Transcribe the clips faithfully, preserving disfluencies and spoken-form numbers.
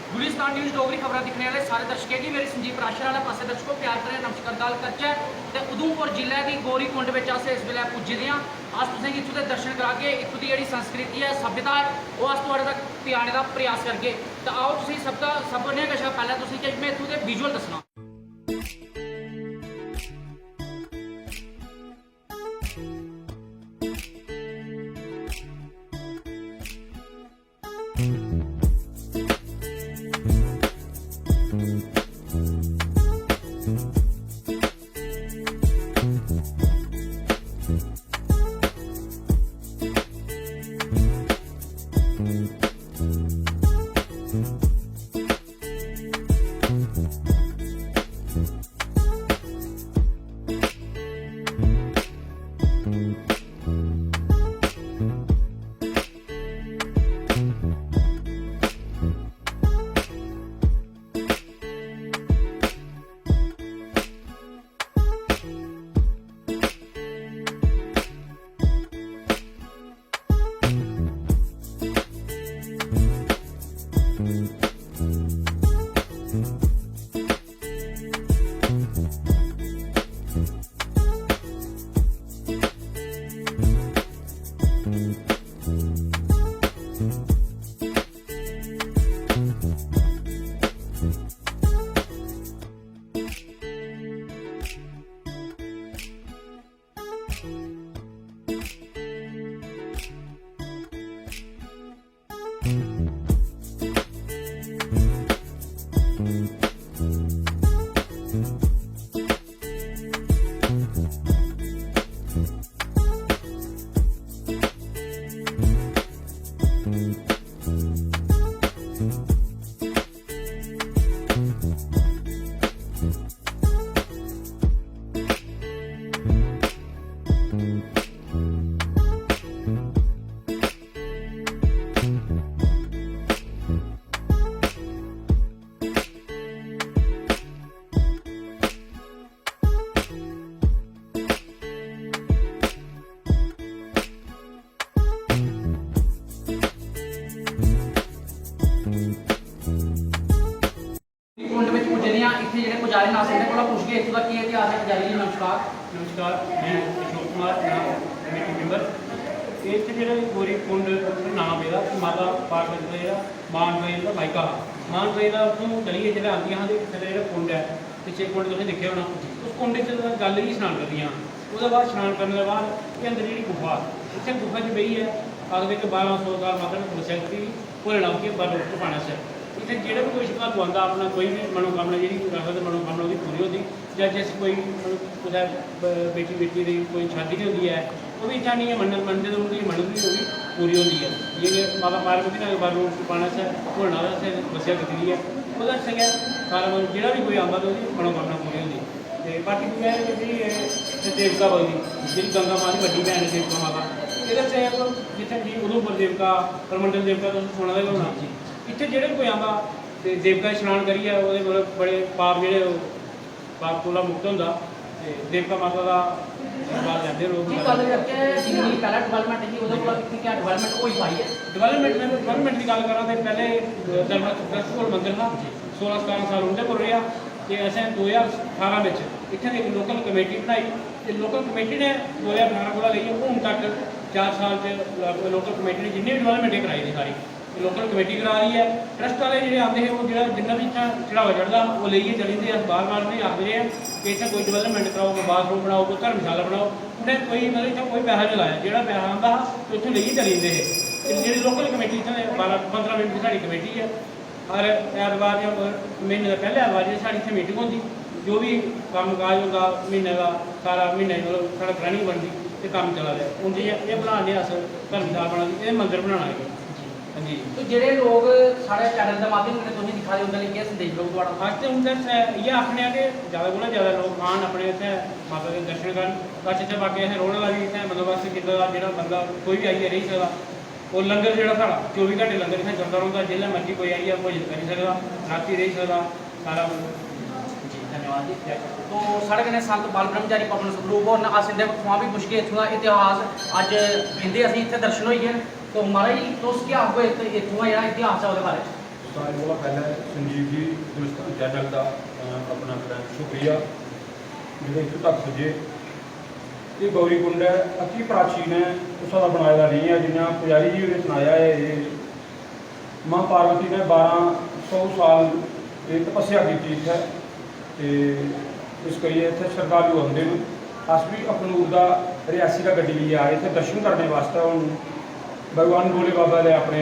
Gulistan news Dogri खबरां दिक्खने आह्ले सारे दर्शकें गी मेरी संजीव प्राशर आह्ले पासै दर्शकों प्यार भरे नमस्कार। गल्ल करचै ते उधमपुर जिले दी गौरी कुंड बिच अस इस बेल्लै पुज्जे दे आं। अस तुसेंगी इत्थूं दे दर्शन करागे, इत्थूं दी जेह्ड़ी संस्कृति ऐ, सभ्यता ऐ, ओह् अस थुआढ़े तक पजाने दा प्रयास करगे। ते आओ तुसेंगी सब दा, सभनें कशा पैह्लें तुसेंगी किश में इत्थूं दे विजुअल दस्सना। कुंड बिच पुज्जे दे आं। इत्थै जेह्ड़े पुजारी न, अस इं'दे कोला पुच्छगे इत्थूं दा केह् इतिहास ऐ। पुजारी जी, नमस्कार। नमस्कार, में अशोक कुमार, में कमेटी मैंबर। एह् इत्थै जेह्ड़ा गौरी कुंड नांऽ पेदा, माता पार्वती दा जेह्ड़ा मान रहे दा मायका हा। मान रहे दा उत्थूं चलियै जेल्लै आंदियां हां ते इत्थै जेह्ड़ा कुंड ऐ, पिच्छे कुंड तुसें दिक्खेआ होना, उस कुंड च गल्ल ही स्नान करदियां हां। ओह्दे बाद स्नान करने दे बाद एह् अंदर जेह्ड़ी गुफा, इत्थै गुफा च बेहियै आखदे कि बारां सौ साल माता ने तपस्या कीती ही भोलेनाथ गी बर रूप च पाने आस्तै। इत्थै जेह्ड़ा बी कोई शरधालु आंदा, अपना कोई बी मनोकामना जेह्ड़ी रखदा ते मनोकामना ओह्दी पूरी होंदी। जां जिस कोई मतलब कुतै ब-, बेटी बेटी दी कोई शादी गै होंदी ऐ, ओह् बी इत्थै आनियै मन्नत मनदे ते उं'दी मन्नत बी ओह् बी पूरी होंदी ऐ। जि'यां कि माता पार्वती ने बर रूप च पाने आस्तै भोलेनाथ आस्तै तपस्या कीती दी ऐ, ओह्दे आस्तै गै सारा मतलब जेह्ड़ा बी कोई आंदा ते ओह्दी मनोकामना पूरी होंदी। ते बाकी दूआ एह् कि जेह्ड़ी एह् देवका बगदी, जेह्ड़ी गंगा मां दी बड्डी भैन ऐ देवका माता, एह्दे च इक जित्थै जी उधमपुर देवका, परमंडल देवका तुस सुना दे गै होना। इत्थै जेह्ड़े बी कोई आंदा ते देवका च स्नान करियै ओह्दे मतलब बड़े पाप जेह्ड़े ओह् पाप कोला मुक्त होंदा। ते देवका माता दा आशीर्वाद लैंदे लोक। जी, गल्ल करचै जिन्नी पैह्लें development ही, ओह्दे कोला इत्थै क्या development होई पाई ऐ? Development, में development दी गल्ल करां ते पैह्लें, अ, धर्मनाथ trust कोल मंदर हा, सोलां सतारां साल उं'दे कोल रेहा। ते असें दो ज्हार ठारां बिच इत्थै दे इक local committee बनाई ते local committee ने दो ज्हार ठारां कोला लेइयै हून तक चार साल च lo-, local committee ने जिन्नी बी development एह् कराई दी सारी, ते local committee करा दी ऐ। Trust आह्ले जेह्ड़े आंदे हे, ओह् जेह्ड़ा जिन्ना बी इत्थै चढ़ावा चढ़दा हा, ओह् लेइयै चली जंदे हे। अस बार-बार उ'नेंगी आखदे रेह् आं कि इत्थै कोई development कराओ, कोई bathroom बनाओ, कोई धर्मशाला बनाओ। उ'नें कोई मतलब इत्थै कोई पैसा निं लाया, जेह्ड़ा पैसा आंदा हा, ते उत्थूं लेइयै चली जंदे हे। ते जेह्ड़ी local committee इत्थै बारां पंदरां member दी साढ़ी committee ऐ, हर ऐतवार जां म्हीने दे पैह्ले ऐतवार जेह्ड़ी साढ़ी इत्थै meeting होंदी, जो बी कम्म काज होंदा म्हीने दा, सारा म्हीने दी मतलब साढ़ा planning बनदी, ते कम्म चला दा ऐ। हून जि'यां एह् बना ने अस, धर्मशाला बना दी, एह् मंदर बनाना ऐ। हां जी। तो जेह्ड़े लोक साढ़े channel दे माध्यम कन्नै तुसेंगी दिक्खा दे, उं'दे लेई केह् संदेश रौह्ग थुआढ़ा? अस ते उं'दे आस्तै इ'यै आखने आं कि जैदा कोला जैदा लोक आन, अपने इत्थै माता दे दर्शन करन। अस इत्थै बाकी असें रौह्ने दा बी इत्थै बंदोबस्त कीते दा, जेह्ड़ा बंदा कोई बी आइयै रेही सकदा। और लंगर जेह्ड़ा साढ़ा चौबी घैंटे लंगर इत्थै चलदा रौंह्दा, जिसलै मर्जी कोई आइयै भोजन करी सकदा, रातीं रेही सकदा, सारा कुछ। जी, धन्यवाद जी। जै श्री राम। तो साढ़े कन्नै संत बाल ब्रह्मचारी पवन स्वरूप होर न, अस इं'दे कोला बी पुच्छगे इत्थूं दा इतिहास। अज्ज इं'दे असेंगी इत्थै दर्शन होई गे न। तो महाराज जी, तुस केह् आखगे इत्थ-, इत्थूं दा जेह्ड़ा इतिहास ऐ ओह्दे बारे च? सारें कोला पैह्लें संजीव जी गुलिस्तान चैनल दा, अ, अपना अपना शुक्रिया, जेह्ड़े इत्थूं तक पुज्जे। एह् गौरी कुंड ऐ, अति प्राचीन ऐ, कुसै दा बनाए दा नेईं ऐ। जि'यां पुजारी जी होरें सनाया ऐ, एह् मां पार्वती ने बारां सौ साल एह् तपस्या कीती इत्थै, ते इस करियै इत्थै शरधालु औंदे न। अस बी अखनूर दा, रियासी दा गड्डी लेइयै आए इत्थै दर्शन करने बास्तै। हून भगवान भोले बाबा दे अपने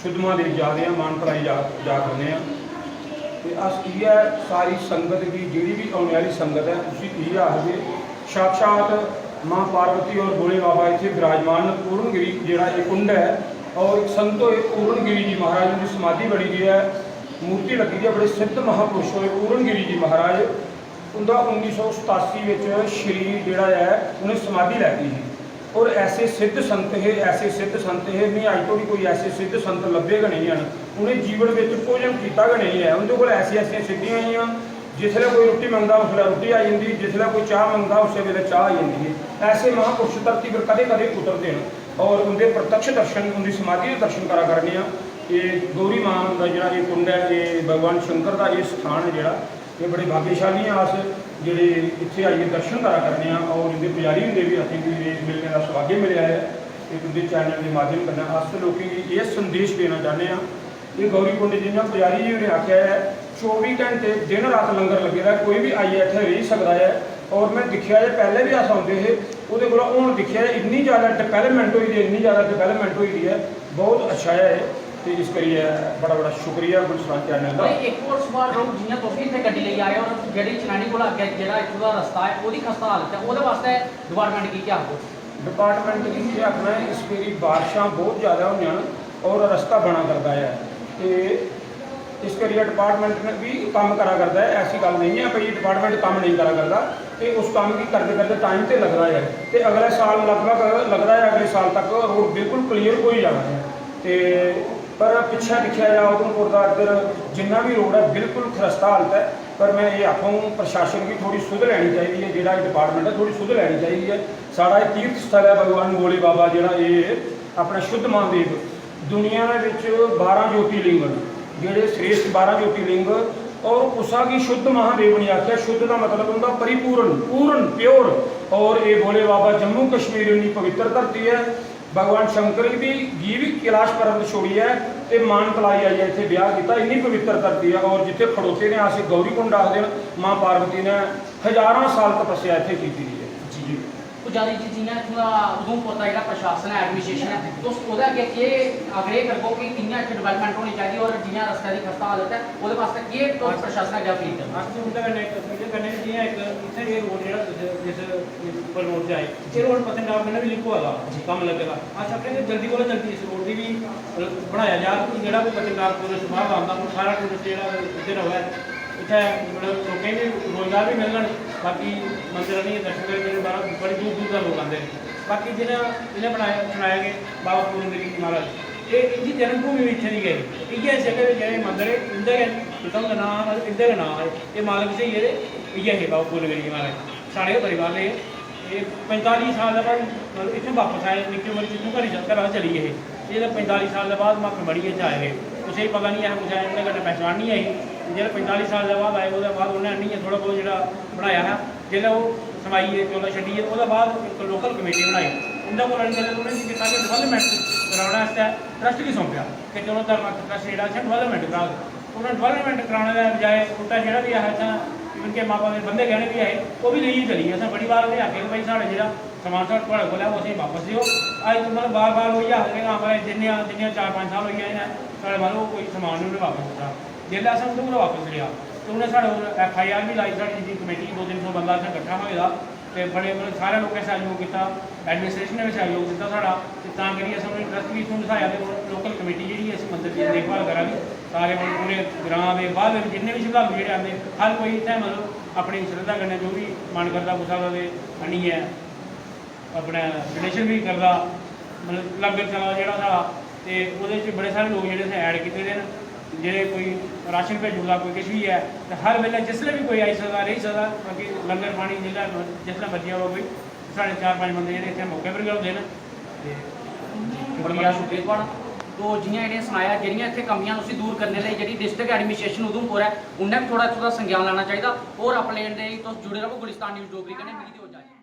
शुद्ध महादेव जा दे आं, मान तलाई जा, जा करने आं। ते अस इ'यै सारी संगत गी, जेह्ड़ी बी औने आह्ली संगत ऐ, उसी इ'यै आखगे, साक्षात मां पार्वती और भोले बाबा इत्थै विराजमान न। पूर्णगिरी जेह्ड़ा एह् कुंड ऐ, और इक संत होए पूर्णगिरी जी महाराज, उं'दी समाधि बनी दी ऐ, मूर्ति लग्गी दी ऐ, बड़े सिद्ध महापुरुष होए पूर्णगिरी जी महाराज। उं'दा उन्नी सौ सतासी बिच शरीर जेह्ड़ा ऐ, उ'नें समाधि लैती ही। और ऐसे सिद्ध संत हे, ऐसे सिद्ध संत हे, मिगी अज्ज धोड़ी कोई ऐसे सिद्ध संत लब्भे गै नेईं हैन। उ'नें जीवन बिच भोजन कीता गै नेईं ऐ। उं'दे कोल ऐसियां ऐसियां सिद्धियां हियां, जिसलै कोई रुट्टी मंगदा, उसलै रुट्टी आई जंदी, जिसलै कोई चाह् मंगदा, उस्सै बेल्लै चाह् आई जंदी ही। ऐसे महापुरुष धरती पर कदें कदें उतरदे न, और उं'दे प्रत्यक्ष दर्शन, उं'दी समाधि दे दर्शन करा करने आं। एह् गौरी मां दा जेह्ड़ा एह् कुंड ऐ, एह् भगवान शंकर दा एह् स्थान ऐ जेह्ड़ा, एह् बड़े भाग्यशाली आं अस, जेह्ड़े इत्थै आइयै दर्शन करा करने आं, और इं'दे पुजारी हुंदे बी असेंगी एह् मिलने दा सौभाग्य मिलेआ ऐ। ते तुं'दे चैनल दे माध्यम कन्नै अस लोकें गी एह् संदेश देना चाह्न्ने आं। एह् गौरी कुंड, जि'यां पुजारी जी होरें आखेआ ऐ, चौबी घैंटे दिन रात लंगर लग्गे दा ऐ, कोई बी आइयै इत्थै रेही सकदा ऐ। और में दिक्खेआ जे पैह्लें बी अस औंदे हे, ओह्दे कोला हून दिक्खेआ जे इन्नी जैदा development होई दी ऐ, इन्नी जैदा development होई दी ऐ, बहुत अच्छा ऐ एह्। ते इस करियै बड़ा बड़ा शुक्रिया गुलशन चैनल दा। भाई, इक होर सुआल रौह्ग, जि'यां तुस बी इत्थै गड्डी लेइयै आए ओ, और जेह्ड़ी चनैनी कोला अग्गें जेह्ड़ा इत्थूं दा रस्ता ऐ, ओह्दी खस्ता हालत ऐ, ओह्दे बास्तै डिपार्टमेंट गी केह् आखो? डिपार्टमेंट गी केह् आखना ऐ, इस बारी बारिशां बहुत जैदा होइयां न और रस्ता बना करदा ऐ, ते इस करियै डिपार्टमेंट ने बी कम्म करा करदा ऐ। ऐसी गल्ल नेईं ऐ भई डिपार्टमेंट कम्म नेईं करा करदा, ते उस कम्म गी करदे करदे टाइम ते लगदा ऐ, ते अगले साल लगभग लगदा ऐ, अगले साल तक रोड बिल्कुल क्लियर होई जाना ऐ। ते पर पिच्छें दिक्खेआ जा उधमपुर दा इद्धर जिन्ना बी रोड ऐ बिल्कुल खरस्ता हालत ऐ। पर में एह् आखङ, प्रशासन गी थोह्ड़ी सुध लैनी चाहिदी ऐ, जेह्ड़ा एह् डिपार्टमेंट ऐ थोह्ड़ी सुध लैनी चाहिदी ऐ। साढ़ा एह् तीर्थ स्थल ऐ, भगवान भोले बाबा जेह्ड़ा एह् अपना शुद्ध महादेव, दुनिया दे बिच बारां ज्योतिर्लिंग न, जेह्ड़े श्रेष्ठ बारां ज्योतिर्लिंग, और कुसा गी शुद्ध महादेव नहीं आखेआ। शुद्ध दा मतलब होंदा परिपूर्ण, पूर्ण, प्योर। और एह् भोले बाबा जम्मू कश्मीर इन्नी पवित्र धरती ऐ, भगवान शंकर गी बी, गी बी कैलाश पर्वत छोड़ियै ते मान तलाई आइयै इत्थै ब्याह कीता। इन्नी पवित्र धरती ऐ। और जित्थै खड़ोते ने अस गौरी कुंड आखदे न, मां पार्वती ने हजारां साल तपस्या इत्थै कीती दी ऐ। जी। पुजारी जी, जि'यां इत्थूं दा उधमपुर दा जेह्ड़ा प्रशासन ऐ, एडमिनिस्ट्रेशन ऐ, तुस ओह्दे अग्गें केह् आग्रह करगो कि कि'यां इत्थै डिवैलपमेंट होनी चाहिदी और जि'यां रस्ते दी खस्ता हालत ऐ, ओह्दे बास्तै केह् तुस प्रशासन अग्गें अपील करगे? अस उं'दे कन्नै इक अपील करने कि जि'यां इक इत्थै एह् रोड जेह्ड़ा जिस, जिस उप्पर रोड जाए, एह् रोड पत्नीटाप कन्नै बी लिंक होआ दा, जी। कम्म लग्गे दा। अस आखने कि जल्दी कोला जल्दी इस रोड गी बी बनाया जा कि जेह्ड़ा कोई पत्नीटाप टूरिस्ट बाह्र दा आंदा, ओह् सारा टूरिस्ट जेह्ड़ा इद्धर आवै, इत्थै मतलब लोकें गी रोजगार बी मिलङन, बाकी मंदर आह्नियै दर्शन करी सकदे, बाह्रा बड़ी दूर दूर दा लोक आंदे न। बाकी जि'नें, जि'नें बनाया, सनाया कि बाबा पूर्णगिरी महाराज, एह् इं'दी जन्मभूमि बी इत्थै दी गै ही। इ'यै इस जगह दे जेह्ड़े मंदर हे, इं'दे गै, पिता हुंदा नांऽ हा, मतलब इं'दे गै नांऽ हे। एह् मालक स्हेई हे ते इ'यै हे बाबा पूर्णगिरी महाराज। साढ़े गै परिवार दे हे। एह् पंजताली साल दे बाद, मतलब, इत्थै बापस आए, निक्की उम्र च इत्थूं घरै चा, घरा दा चली गे हे। एह् ते पंजताली साल दे बाद म्हाकम मड़ियै इत्थै आए हे। कुसै गी पता निं ऐ हा, कुसै, उं'दे कन्नै पन्छान निं ऐ ही। जेल्लै पंजताली साल दे बाद आए, ओह्दे बाद उ'नें आह्नियै थोह्ड़ा बहुत जेह्ड़ा बनाया हा, जेल्लै ओह् समाई गे, चौदां छड्डियै, ओह्दे बाद इक लोकल कमेटी बनाई। उं'दे कोल आनियै उ'नें गी दिक्खेआ कि डिवैलपमेंट कराने आस्तै ट्रस्ट गी सौंपेआ कि चलो धर्मा ट्रस्ट जेह्ड़ा इत्थै डिवैलपमेंट कराग। उ'नें डिवैलपमेंट कराने दे बजाए उल्टा जेह्ड़ा बी ऐ हा इत्थै, इवन के माता दे बंधे गैह्ने बी ऐ हे, ओह् बी लेइयै चली गे। असें बड़ी बार उ'नेंगी आक्खेआ कि भाई साढ़ा जेह्ड़ा समान साढ़े, थुआढ़े कोल ऐ, ओह् असेंगी बापस देओ। अज्ज मतलब बार बार ओह् इ'यै आखदे कि हां, महाराज, दिन्ने आं, दिन्ने आं, चार पंज साल होई गे न, साढ़े मतलब कोई समान निं उ'नें बापस दित्ता। जेल्लै असें उं'दे कोला बापस लेआ ते उ'नें साढ़े कोल F I R बी लाई, साढ़ी जिंदी कमेटी, दो तिन्न सौ बंदा इत्थै कट्ठा होए दा, ते बड़े, मतलब, सारे लोकें सैह्योग कीता, एडमिनिस्ट्रेशन ने बी सैह्योग दित्ता साढ़ा, ते तां करियै असें उ'नें ट्रस्ट बी इत्थूं बसाया ते लोकल कमेटी जेह्ड़ी ऐ इस मंदर दी देखभाल करा दी। सारे, मतलब, पूरे ग्रांऽ दे, बाह्र दे जिन्ने बी शरधालु जेह्ड़े आंदे, हर कोई इत्थै, मतलब, अपनी श्रद्धा कन्नै जो बी मन करदा कुसै दा, ते आनियै अपने डोनेशन बी करदा, मतलब, लंगर चला दा जेह्ड़ा साढ़ा, ते ओह्दे च बड़े सारे लोक जेह्ड़े असें ऐड कीते दे न, जेह्ड़े कोई राशन भेजी ओड़दा, कोई किश बी ऐ, ते हर बेल्लै जिसलै बी कोई आई सकदा, रेही सकदा, बाकी लंगर पानी जिसलै, जिसलै मर्जी आवै कोई, साढ़े चार पंज बंदे जेह्ड़े इत्थै मौके पर गै होंदे न। ते बड़ा बड़ा शुक्रिया थुआढ़ा। तो जि'यां इ'नें सनाया, जेह्ड़ियां इत्थै कमियां न, उसी दूर करने लेई जेह्ड़ी डिस्ट्रिक्ट एडमिनिस्ट्रेशन उधमपुर ऐ, उ'न्नै बी थोह्ड़ा इत्थूं दा संज्ञान लैना चाहिदा। होर अपडेट लेई तुस जुड़े र'वो गुलिस्तान न्यूज़ डोगरी कन्नै। मिगी देओ इजाजत।